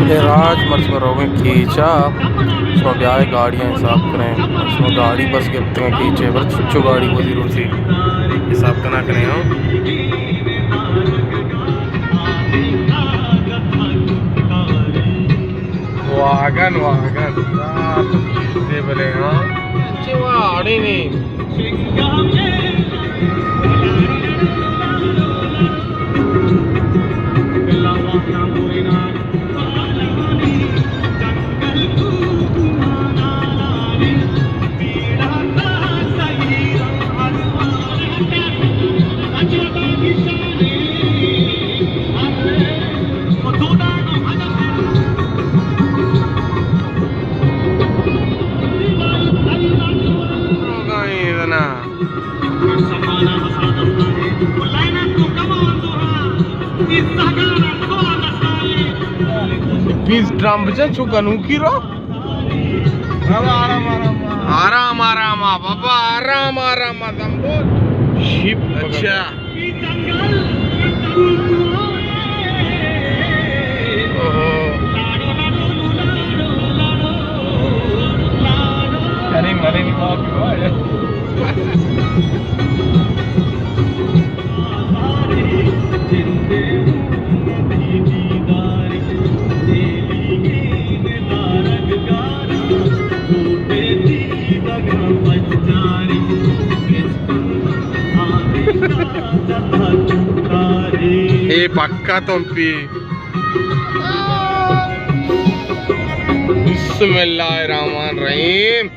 اے راج مرچی ما روگیں کیچا، شما بیائے گاڑیاں حساب کنیں، شما گاڑی بس گپتگیں کیچے، بلے چچو گاڑی بوزی روسی حساب کنا کنیں ہو۔ واگن، واگن، آ، تو چیزے بلے، ہاں، چے وا آڑے نے۔ بیس ڈرم بچا چو گنوکی رو۔ آرام، آرام، آرام۔ آرام، آرام، آ بابا، آرام، آرام، آ دمبو۔ شیپ، اچھا۔ اوہو۔ ارے، مرے نہیں، معاف کرو۔ اے پکا تمپی۔ بسم اللہ الرحمن الرحیم۔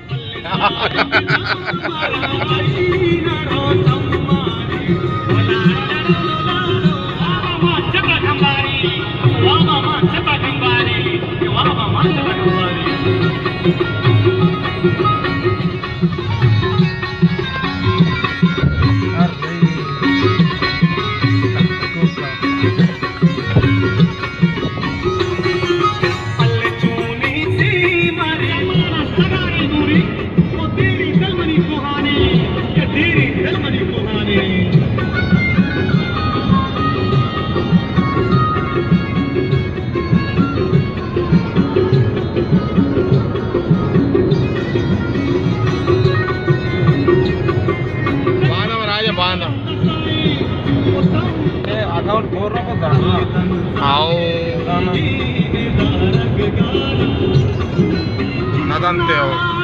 باندا راجا، باندا۔ اے اکاؤنٹ کور رکھو زانا۔ آؤ۔ زانا۔ نہ دنتے ہو۔